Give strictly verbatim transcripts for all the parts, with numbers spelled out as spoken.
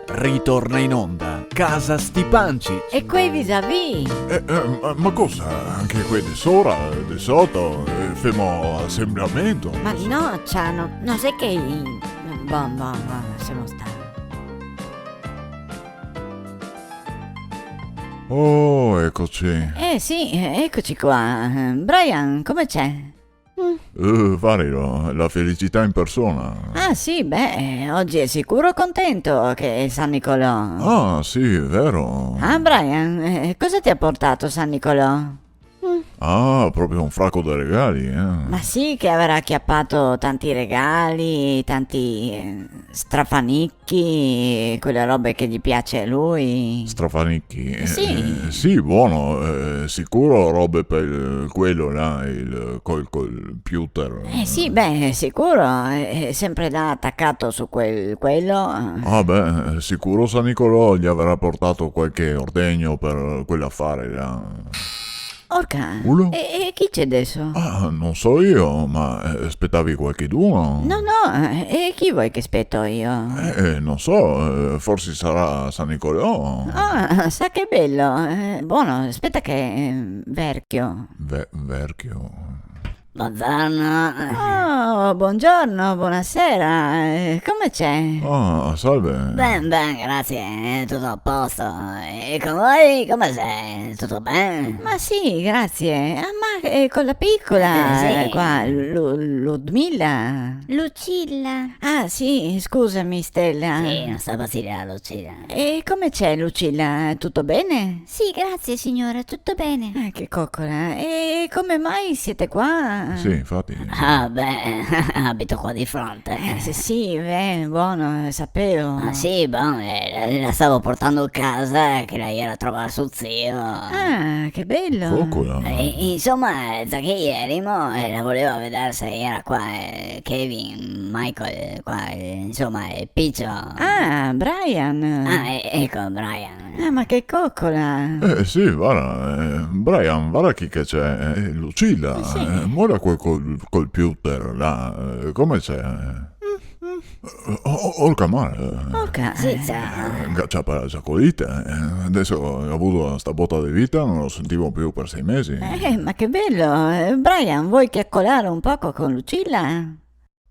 Ritorna in onda Casa Stipancich. E quei visavì? Eh, eh, ma, ma cosa? Anche quei de sora, de soto, eh, femo asembramento? Ma no, Ciano, no xe che i-, bon, bon, bon, lasemo star. Oh, ecoci. Eh, sì, eh, ecoci qua. Eh, Brian, come xe? Mm. Eh, varilo, la felicità in persona. Ah, sì, beh, eh, ogi xe sicuro contento che xe San Nicolò. Ah, sì, xe vero. Ah, Brian, eh, cosa te ga portà San Nicolò? Mm. Ah, proprio un fraco de regali, eh. Ma sì che gavarà ciapà tanti regali, tanti, eh, strafanichi, quele robe che ghe piaxe a lui. Strafanichi? Eh, sì. Eh, sì, bon, eh, sicuro robe par quel là, el, col computer. Eh, sì, beh, sicuro, xe, xe senpre là tacà su quel, quel. Ah, beh, sicuro San Nicolò ghe gavarà portà qualche ordegno par quel afar là. Orca. Ulo? E, e chi xe deso? Ah, no so mi, ma, eh, spetavi qualchedun? No, no, eh, e chi te vol che speto mi? Eh, eh, no so, eh, forsi sarà San Nicolò. Ah, sa che bel. Eh, bon, speta che, eh, verchio. Ve-, verchio. Bongiorno. Oh, bongiorno, bonasera. Eh, come xe? Ah, salve. Ben, ben, grazie, xe tuto a posto. E con voi come xe? Tuto ben? Ma sì, grazie. Ah, ma, eh, quela picola, eh, sì, qua, Lu-, Ludmilla? Lucilla. Ah, sì, scusami, Stella. Sì, no sta bazilar, Lucilla. E come xe, Lucilla? Tuto ben? Sì, grazie, signora, tuto ben. Eh, che cocola. E come mai siete qua? Sì, infati. Ah, beh, abito qua di fronte. Eh, sì, sì, beh, bon, eh, sapevo. Ah, sì, bon, eh, la, la stavo portando a casa, che la iera a trovar so zio. Ah, che bel. Cocola. Eh, insoma, eh, za che ierimo, eh, la voleva vedar se iera qua, eh, Kevin, Michael, qua, eh, insoma, el picio. Ah, Brian. Ah, eh, eco, Brian. Ah, ma che cocola! Eh, sì, varda, eh, Brian, varda chi che xe, eh, Lucilla, eh, sì, eh, mora quel col-, computer là, eh, come xe? Mm, mm. Eh, o-, o-, orca male. Orca, sì, eh, sa. Eh, ga ciapà la giacolite, eh, deso che ga vuo sta bota de vita, no lo sentivo più par sei mesi. Eh, ma che bel, eh, Brian, te vol ciacolar un poco con Lucilla?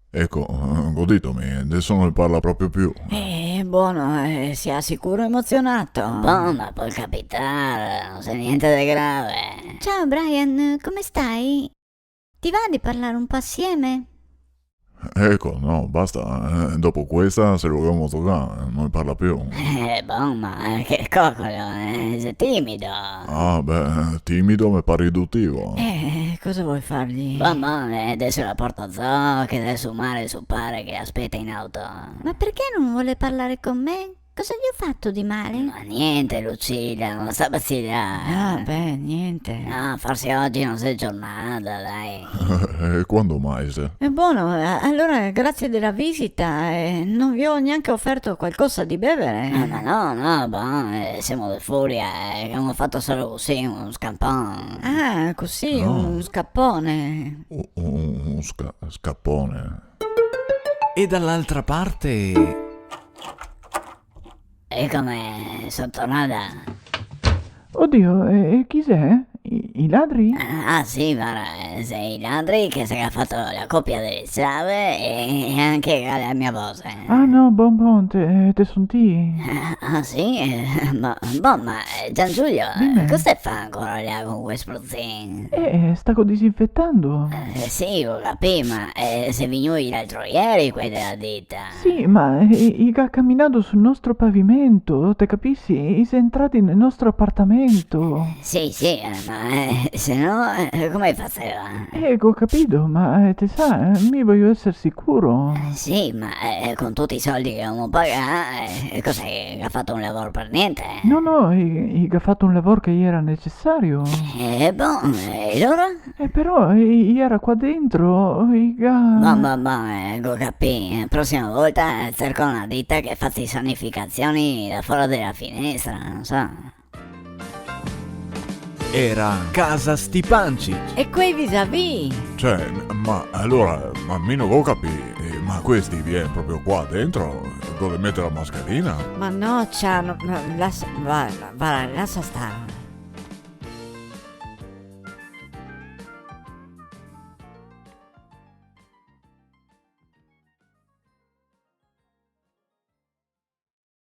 Eco, eh, go dito mi, deso no parla proprio più. Eh, bon, eh, se ga sicuro emozionà. Bon, ma pol capitar, no xe gnente de grave. Ciao, Brian, come stai? Ti va di parlar un po' insieme? Eco, no, basta, eh, dopo questa se lo gavemo tocà, no parla più. Eh, bon, ma, eh, che cocolo, eh, xe timido. Ah, beh, timido me par ridutivo. Eh, cosa te vol farghe? Bon, bon, eh, deso la porto zo, che xe su mare so pare che la speta in auto. Ma perché non vuole parlare con me? Cosa gli ho fatto di male? Ma gnente, Lucilla, no sta bazilar. Ah, beh, gnente. No, forse ogi no xe giornata, dai. E quando mai xe? Eh, bon, eh, alora grazie dela visita, eh, no ve go gnanca oferto qualcosa de bevar? Ah, ma no, no, bon, eh, semo de furia, eh, che gavemo fato solo cusì, un scampon. Ah, cusì, no, un scapon. Un, un, un sca-, scapon. E dall'altra parte? Ecome, son tornada. Odio, e, e chi xe? I, i ladri? Ah, sì, varda, xe i ladri che se ga fato la copia dele ciave e, e anche la mia vose. Ah, no, bon, bon, te, te son ti. Ah, ah, sì? Eh, ma, bon, ma, eh, Giangiulio, dime, cosa te fa ancora là con quel spruzin? Eh, eh, stavo disinfetando. Eh, sì, go capì, ma, eh, xe vegnui l'altro ieri quei dela dita. Sì, ma, eh, i ga caminà sul nostro pavimento, te capisi? I xe entrati nel nostro apartamento. Sì, sì, eh, ma, eh, se no, eh, come faseva? Eh, go capì, ma, eh, te sa, eh, mi voio eser sicuro. Eh, sì, ma, eh, con tuti i soldi che gavemo pagà, eh, cosa xe, che i ga fato un lavor par gnente? No, no, i, i ga fato un lavor che iera necesario. Eh, bon, e lora? Eh, però, i, i iera qua dentro, i ga... Bon, bon, bon, eh, go capì. Prosima volta, eh, serco na dita che fazi sanificazioni da fora dela finestra, no so. Iera Casa Stipancich. E quei visavì? Cioè, ma alora, ma mi no go capì, eh, Ma questi vien proprio qua dentro, dove mete la mascherina? Ma no, Ciano, ma lasa, va, va, lasa star.